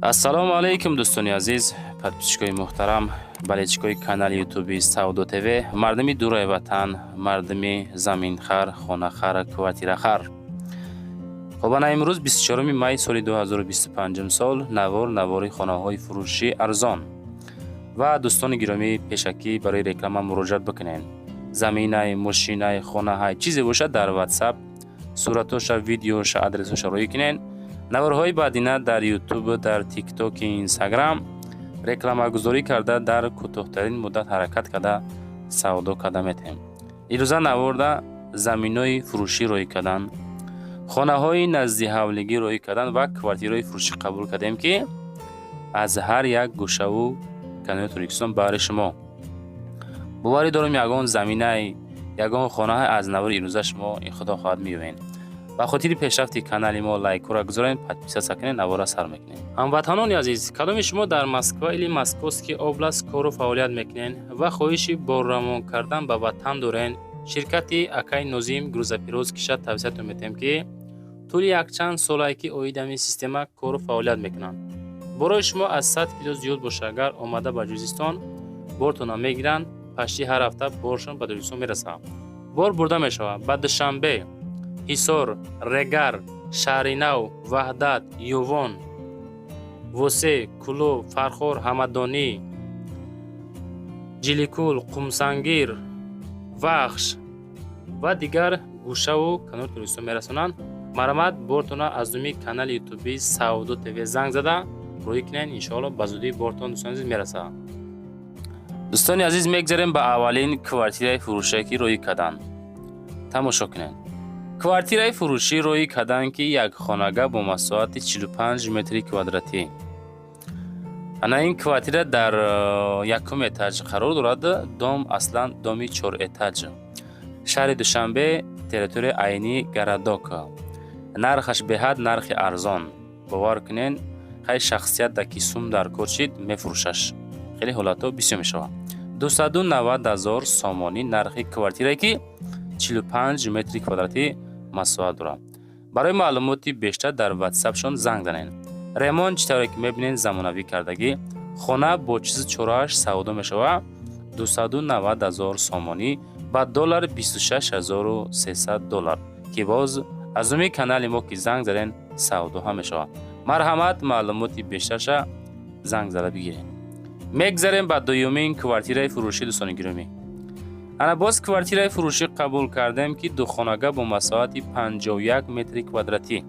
Ассалому алайкум, дӯстони азиз, подписчикои муҳтарам, болельщикои канали Ютуби Савдо ТВ, мардуми дураи ватан, мардуми заминхар, хонахар, квартирахар. Хоб, ана имрӯз 24 май соли 2025 сол навор, навори хонаҳои фурӯшӣ арзон. Ва дӯстони гиромӣ, пешакӣ барои реклама муроҷиат бикунед. Заминай, мошинай, хонаҳай, чизе бошад, дар WhatsApp суратоша, видеоша, адресоша роӣ кунед. Наворҳои баъдина дар Ютуб, дар Тиктоки, Инстаграм рекламагузорӣ карда, дар кӯтоҳтарин муддат ҳаракат карда савдо карда метавем. Ирӯза наворда заминҳои фурӯшӣ роӣ кардан, хонаҳои наздиҳавлигӣ роӣ кардан ва квартираҳои фурӯшӣ қабул кардем, ки аз ҳар як гӯшаву канори Тоҷикистон баҳри шумо. Боварӣ дорем, ягон заминай, ягон хонаҳай аз навори ирӯза шумо, худо хоҳад, меёбед. Ба хотири пешрафти канали мо лайкҳоро гузоред, подписаться кунед. Навора сар мекунем. Ҳамватанони азиз, кадоми шумо дар Москва или Московский область кору фаъолият мекунед ва хоҳиши борравон кардан ба ватан доред, ширкати акай Нозим грузоперевозкиша тавсиятон метиҳем, ки тӯли якчанд солае ки оид ҳамин система кору фаъолият мекунанд. Борои шумо аз 100 кило зиёд боша агар, омада ба Ҷузистон бортона мегиранд. Пашти ҳар ҳафта боршон ба Тоҷикистон мерасад. Бор бурда мешавад ба Душанбе, Ҳисор, Регар, Шаҳринав, Ваҳдат, Ёвон, Восе, Кӯлоб, Фархор, Ҳамадонӣ, Ҷиликул, Қумсангир, Вахш ва дигар гӯшаву канори Тоҷикистон мерасонанд. Марҳамат, бортона аз номи канали Ютуби Савдо ТВ занг зада роҳӣ кунед. Иншоалло, ба зудӣ бортон, дӯстони азиз, мерасад. Дӯстони азиз, мегзарем ба аввалин квартираи фурӯшие, ки роҳӣ карданд. Тамошо кунед. Квартираи фурӯшӣ роҳӣ карданд, ки якхонага бо масоҳати 45 метри квадратӣ. Ана ин квартира дар якум этаж қарор дорад. Дом аслан доми чорэтаж, шаҳри Душанбе, территорияи Айнӣ городок. Нархаш беҳад нархи арзон, бовар кунед. Хай, шахсият да ки сум дар кор шид, мефурӯшаш. Хеле ҳолатҳо бисёр мешавад. 290 000 сомонӣ нархи квартирае, ки 45 метри квадратӣ масоҳат дорад. Барои маълумоти бештар дар ватсапшон занг занед. Ремонт, чӣ тавре ки мебинед, замонавӣ кардагӣ. Хона бо чизу чорааш савдо мешавад 290 000 сомонӣ, ба доллар 26 300 доллар, ки боз аз номи канали мо ки занг заден, савдо ҳам мешавад. Марҳамат, маълумоти бештарша занг зада бигиред. Мегзарем ба дуюмин квартираи фурӯшӣ. Дӯстони гиромӣ, ана боз квартираи фурӯшӣ қабул кардем, ки духонага бо масоҳати 51 метри квадратӣ.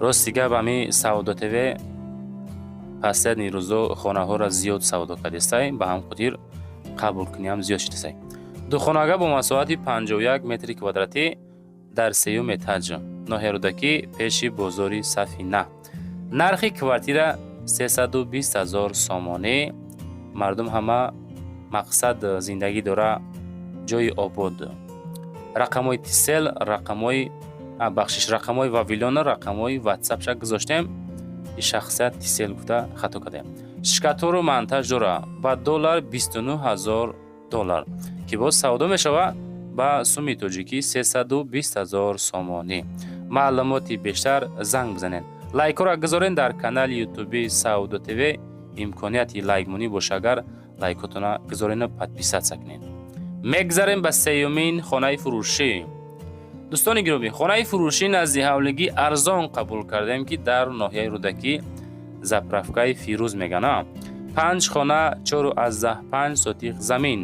Рости гап, ҳами Савдо ТВ последний рӯзо хонаҳоро зиёд савдо кардестай, ба ҳам хотир қабулкуниам зиёд шудасай. Духонага бо масоҳати 51 метри квадратӣ дар сеюм этаж, ноҳияи Рӯдакӣ, пеши бозори Сафина. Нархи квартира 320 ҳазор сомонӣ. Мардум ҳама мақсад зиндагӣ дора, ҷои обод. Рақамҳои Тисел, рақамҳои, бахшиш, рақамҳои Вавилона, рақамҳои ватсапша гузоштем. И шахсият Тисел гуфта хато кардем. Штукатуру монтаж дора, ба доллар 29 ҳазор доллар, ки боз савдо мешавад ба суми тоҷикӣ 320 ҳазор сомонӣ. Маълумоти бештар занг бизанед. Лайкҳоро гузоред дар канали Ютуби Савдо ТВ. Имконияти лайкмонӣ боша агар, лайкотона гузорену подписаться кунед. Мегзарем ба сеюмин хонаи фурӯшӣ. Дӯстони гиромӣ, хонаи фурӯшӣ назди ҳавлигӣ арзон қабул кардем, ки дар ноҳияи Рӯдакӣ, заправкаи Фирӯз мегана. Панҷ хона, 4,5 сотих замин,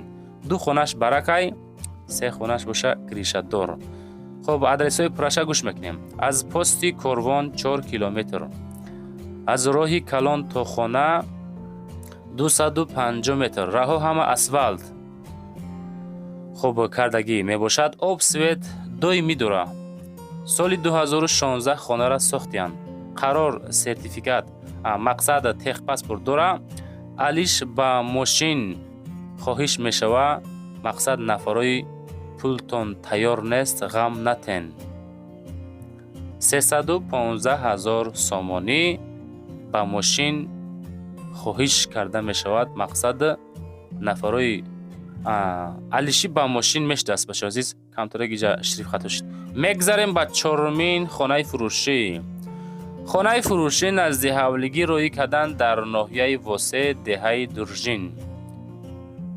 ду хонаш баракай, се хонаш боша крышадор. Хуб, адресҳои пурраша гӯш мекунем. Аз пости Корвон 4 километр, аз роҳи калон то хона 250 метр, раҳо ҳама асфалт хуб кардагӣ мебошад. Об, свет доимӣ дора. Соли 2016 хонара сохтиянд. Қарор, сертификат, мақсад техпаспорт дора. Алиш ба мошин хоҳиш мешава. Мақсад, нафарои пултон тайёр нест, ғам натен. 315 ҳазор сомонӣ ба мошин хоҳиш карда мешавад. Мақсад, нафарои алишӣ ба мошин мешудааст. Бачаҳо азиз, камтаре гиҷа шрифт хато шуд. Мегзарем ба чорумин хонаи фурӯшӣ. Хонаи фурӯшӣ назди ҳавлигӣ роӣ кардан дар ноҳияи Восе, деҳаи Дуржин.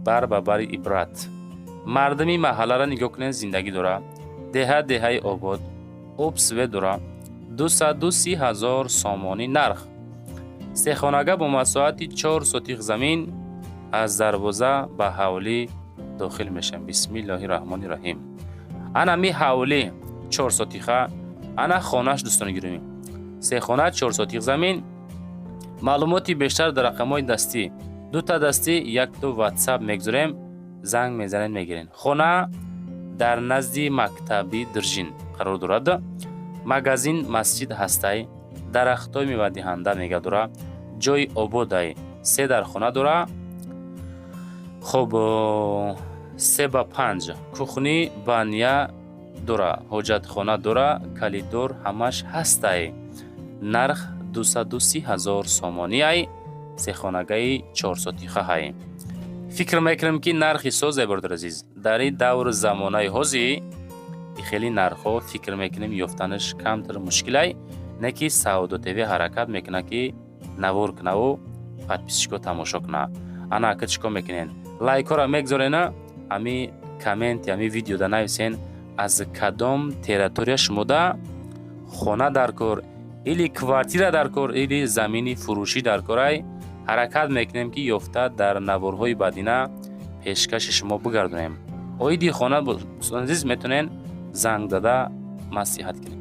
Бар ба бари ибрат. Мардуми маҳалларо нигоҳ кунед, зиндагӣ дора. Деҳа деҳаи обод, об свет дора. 230 ҳазор сомонӣ нарх. Сехонага бо масоҳати 4 сотих замин. Аз дарвоза ба ҳавлӣ дохил мешавем. Бисмиллоҳи раҳмони раҳим. Ана ми ҳавлӣ 4 сотиха, ана хонаш, дӯстони гиромӣ. Сехона, 4 сотих замин. Маълумоти бештар дар рақамҳои дастӣ. Дута дастӣ, якто ватсап мегузорем, занг мезанед, мегиред. Хона дар назди мактаби Диржин қарор дорад. Магазин, масҷид ҳастай, дарахтҳои мевадиҳанда мега дора, ҷои ободай, се дар хона дора. Хоб, 3 ба 5 кухни, баня дора, ҳоҷатхона дора, калидор ҳамаш ҳастай. Нарх 230 ҳазор сомониай, сехонагаи чорсотихаҳай. Фикр мекунем, ки нархи созе, бародар азиз, дар ин давру замонаи ҳозир хеле нархҳо, фикр мекунем, ёфтанаш камтар мушкилай. Не ки Савдо ТВ ҳаракат мекунад, ки навор кунаву подписчико тамошо куна. Ана ака, чӣ кор мекунен? Лайкҳоро мегзорена, ҳами комменти ҳами видеода нависен, аз кадом территория шумода хона дар кор, или квартира дар кор, или замини фурӯшӣ дар корай. Ҳаракат мекунем, ки ёфта дар наворҳои баъдина пешкаши шумо бигардонем. Оиди хона, дӯстони азиз, метавонен занг зада маслиҳат кунед.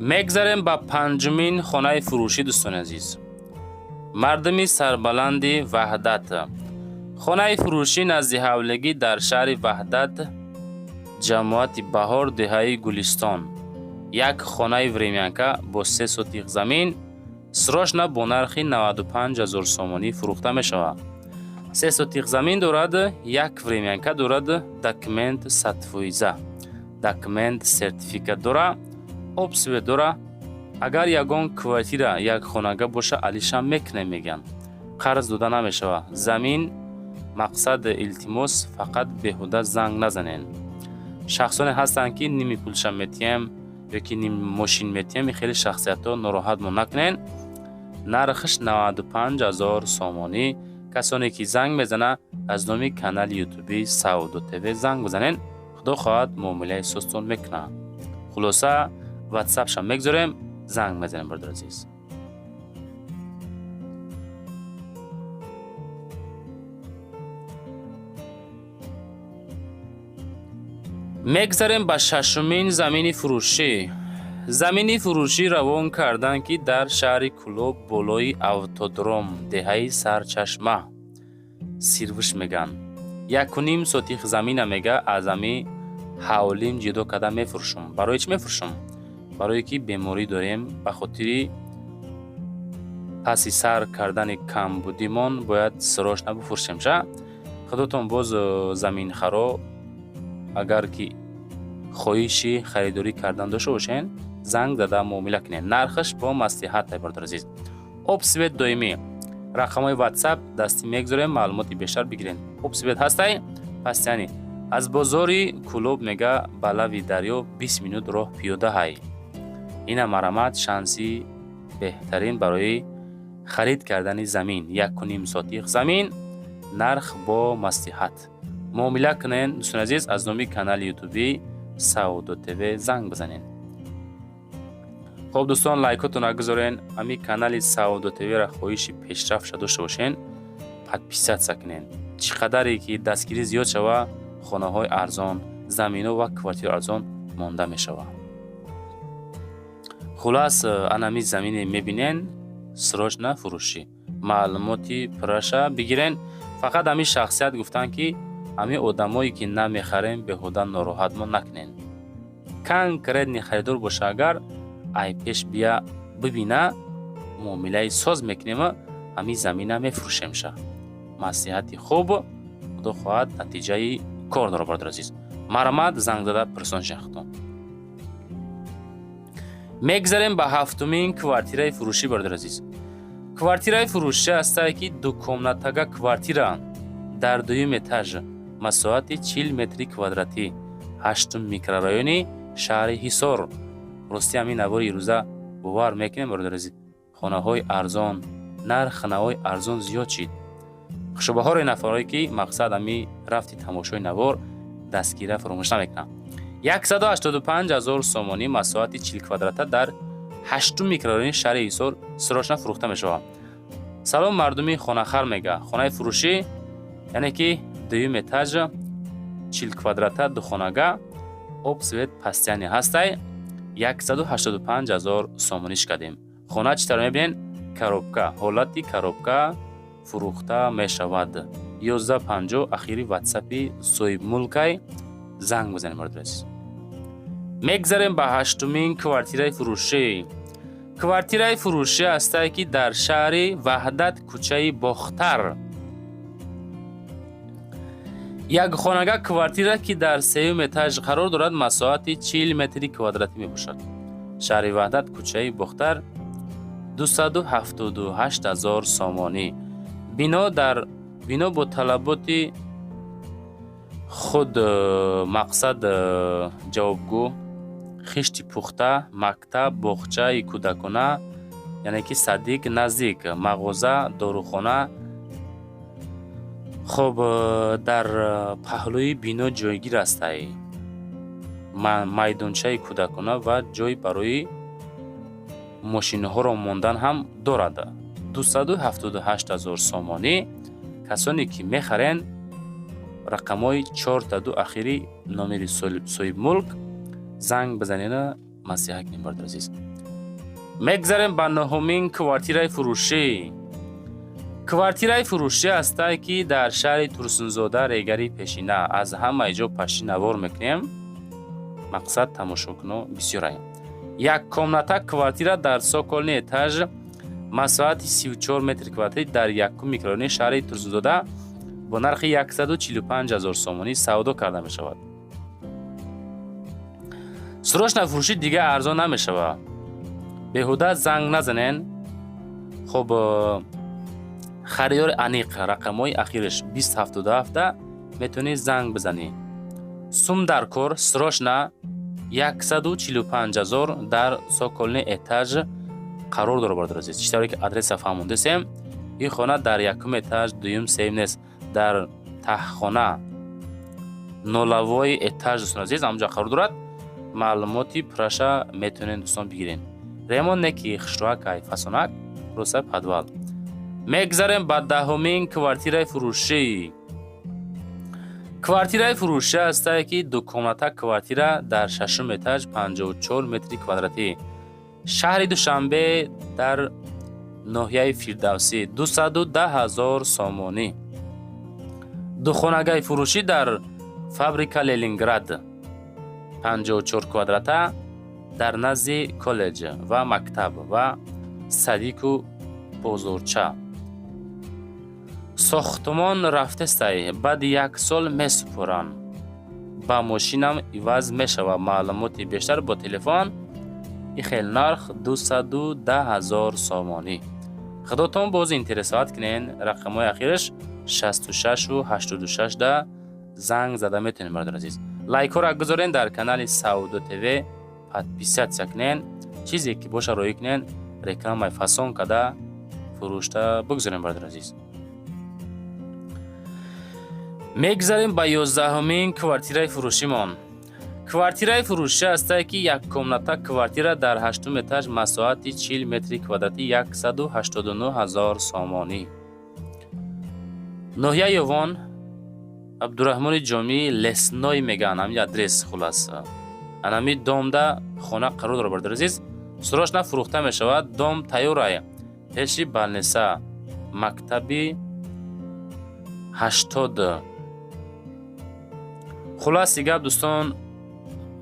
Мегзарем ба панҷумин хонаи фурӯшӣ, дӯстони азиз, мардуми сарбаланди Ваҳдат. Хонаи фурӯшӣ назди ҳавлигӣ дар шаҳри Ваҳдат, ҷамоати Баҳор, деҳаи Гулистон. Як хонаи времянка бо 3 сотих замин срочно бо нархи 95 000 сомонӣ фурӯхта мешавад. 3 сотих замин дорад, як времянка дорад, документ 100%, документ сертификат дора, об, свет дора. Агар ягон квартира як хонага боша, алишам мекунем, мегӯянд. Қарз дода намешавад замин. Мақсад, илтимос, фақат беҳуда занг назанед. Шахсоне ҳастанд, ки ними пулша метиҳем ё ки ним мошин метиҳем. Хеле шахсиятҳо нороҳатмон накунед. Нархаш 95 000 сомонӣ. Касоне ки занг мезана, аз номи канали ютуби Савдо ТВ занг бизанед, худо хоҳад, муомилаи созтон мекунад. Хулоса, ватсапшам мегузорем, занг мезанем, бародар азиз. Мегзарем ба шашумин замини фурӯшӣ. Замини фурӯшӣ равон карданд, ки дар шаҳри Кӯлоб, болои автодром, деҳаи Сарчашма, Сирвиш мегӯянд. 1,5 сотих замина, мега, аз ами ҳавлим ҷудо карда мефурӯшам. Барои чӣ мефурӯшам? Барое ки беморӣ дорем, ба хотири паси сар кардани камбудимон бояд срочно бифурӯшем. Ша худотон боз заминхаро, агар ки хоҳиши харидорӣ кардан дошта бошед, занг зада муомила кунед. Нархаш бо маслиҳат, бародар азиз. Об, свет доимӣ. Рақамҳои ватсап дастӣ мегузорем, маълумоти бештар бигиред. Об, свет ҳастай, пас яъне аз бозори Кӯлоб, мега, ба лави дарё 20 минут роҳ пиёда ҳай. Ина марамат, шанси беҳтарин барои харид кардани замин. 1,5 сотих замин, нарх бо маслиҳат. Муомила кунед, дӯстони азиз, аз номи канали ютубӣ Савдо ТВ занг бизанед. Хоб, дӯстон, лайкотонро гузорен. Ами канали Савдо ТВ-ра хоҳиши пешрафтша дошта бошен, подписаться кунен. Чӣ қадаре ки дастгирӣ зиёд шава, хонаҳои арзон, замино ва квартираи арзон монда мешавад. Хулас, анами замине мебинен, срочно фурӯшӣ. Маълумоти пурраша бигирен. Фақат ҳамин шахсият гуфтанд, ки ҳамин одамое ки намехарем, беҳуда нороҳатмон накунен. Конкретный харидор боша, агар ай пеш бия бибина, муомилаи соз мекунем, ҳамин замина мефурӯшемша. Маслиҳати хуб, худо хоҳад, натиҷаи кор дорад, бародар азиз. Марҳамат, занг зада пурсон шахтон. Мегзарем ба ҳафтумин квартираи фурӯшӣ, бародар азиз. Квартираи фурӯшӣ ҳастае, ки дукомнатага квартира дар дуюм этаж, масоҳати 40 метри квадратӣ, ҳаштум микрорайони шаҳри Ҳисор. Рости, ҳамин навори ирӯза бовар мекунем, бародар азиз, хонаҳои арзон, нарх навои арзон зиёд шид. Хушубаҳоре нафарое ки мақсад ами рафти тамошои навор дастгира фаромӯш намекунам. 185 000 сомонӣ, масоҳати 40 квадрата, дар ҳаштум микрорайони шаҳри Ҳисор срочно фурӯхта мешавад. Салом, мардуми хонахар, мега. Хонаи фурӯшӣ, яъне ки дуюм этаж, 40 квадрата, духонага, об, свет постоянный ҳастай. 185 000 сомониш кардем. Хона чӣ тавр мебинед, коробка, ҳолати коробка фурӯхта мешавад. 1150 ахири ватсапи соҳибмулкай, занг бизанед, бародари азиз. Мегзарем ба ҳаштумин квартираи фурӯшӣ. Квартираи фурӯшӣ ҳастае, ки дар шаҳри Ваҳдат, кӯчаи Бохтар, як хонага квартира, ки дар сеюм этаж қарор дорад, масоҳати 40 метри квадратӣ мебошад. Шаҳри Ваҳдат, кӯчаи Бохтар, 278 000 сомонӣ. Бино дар бино бо талаботи худ мақсад ҷавобгӯ, хишти пухта, мактаб, боғчаи кӯдакона, яъне ки садик наздик, мағоза, дорухона. Хоб, дар паҳлӯи бино ҷойгир астай майдончаи кӯдакона ва ҷой барои мошинҳоро мондан ҳам дорад. 278 000 сомонӣ. Касоне ки мехарен, рақамҳои чортаду ахири номери соҳибмулк занг бизанена, маслиҳат кунем, бародари азиз. Мегзарем ба нуҳумин квартираи фурӯшӣ. Квартираи фурӯшӣ ҳастае, ки дар шаҳри Турсунзода, Регари пешина. Аз ҳамаи ҷо пашти навор мекунем, мақсад тамошокуно бисёрае. Як комната квартира дар цокольный этаж, масоҳати 34 метри квадратӣ, дар якум микрорайони шаҳри Турсунзода бо нархи 145 000 сомонӣ савдо карда мешавад. Срочно фурӯшӣ, дига арзон намешавад, беҳуда занг назанен. Хуб, харидори аниқ, рақамҳои ахираш 2077, метавонӣ занг бизанӣ. Сум дар кор, срочно, 145 000, дар цокольный этаж қарор дорад. Бародари азиз, чӣ тавре ки адреса фаҳмондесем, ин хона дар якум этаж, дуюм, сеюм нест, дар таҳхона, нолавои этаж, дӯстон азиз, ҳамонҷо қарор дорад. Маълумоти пурраша метавонед, дӯстон, бигирен. Ремонт не ки хушроакай, фасонак, просто подвал. Мегзарем ба 10-умин квартираи фурӯшӣ. Квартираи фурӯшӣ ҳастае, ки дукомната квартира дар шашум этаж, 54 метри квадратӣ, шаҳри Душанбе, дар ноҳияи Фирдавсӣ, 210 000 сомонӣ. Духонагаи фурӯшӣ дар фабрика Ленинград, 54 квадрата, дар назди коллеҷ ва мактаб ва садику бозорча. Сохтумон рафтестай, баъди як сол месупоранд, ба мошинам иваз мешавад. Маълумоти бештар бо телефон. И хел нарх, 210 000 сомонӣ. Худотон боз интересовать кунен, рақамҳои ахираш 66-86 да занг зада метавонед. Бародари азиз, лайкҳоро гузорен, дар канали Савдо ТВ подписаться кунен, чизе ки боша роӣ кунен, рекламаи фасон када фурӯшта бигузорем. Бародари азиз, мегзарем ба 11-умин квартираи фурӯшимон. Квартираи фурӯшӣ ҳастае, ки як комната квартира дар ҳаштум этаж, масоҳати 40 метри квадратӣ, 189 000 сомонӣ, ноҳияи Ёвон, Абдураҳмони Ҷомӣ, Лесной мегӯянд ҳамин адрес. Хулас, анами домда хона қарор дорад. Бародари азиз, срочно фурӯхта мешавад. Дом тайёрае, пеши больница, мактаби 80. Хуласи гап, дӯстон,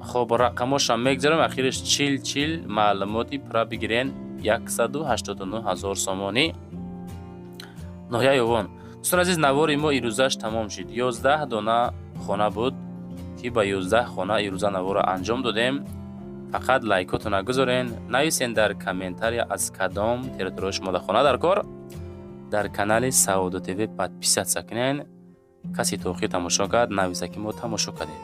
хоб, рақамошам мегзарам, ахираш 40 40. Маълумоти пурра бигирен, 189 000 сомонӣ, ноҳияи Ёвон. Дӯстон азиз, навори мо ирӯзаш тамом шуд. 11 дона хона буд, ки ба 11 хона ирӯза наворро анҷом додем. Фақат лайкотона гузорен, нависен дар комментария, аз кадом территорияи шумо дар хона дар кор. Дар канали Савдо ТВ подписаться кунен. Касе то охир тамошо кард, нависа, ки мо тамошо кардем.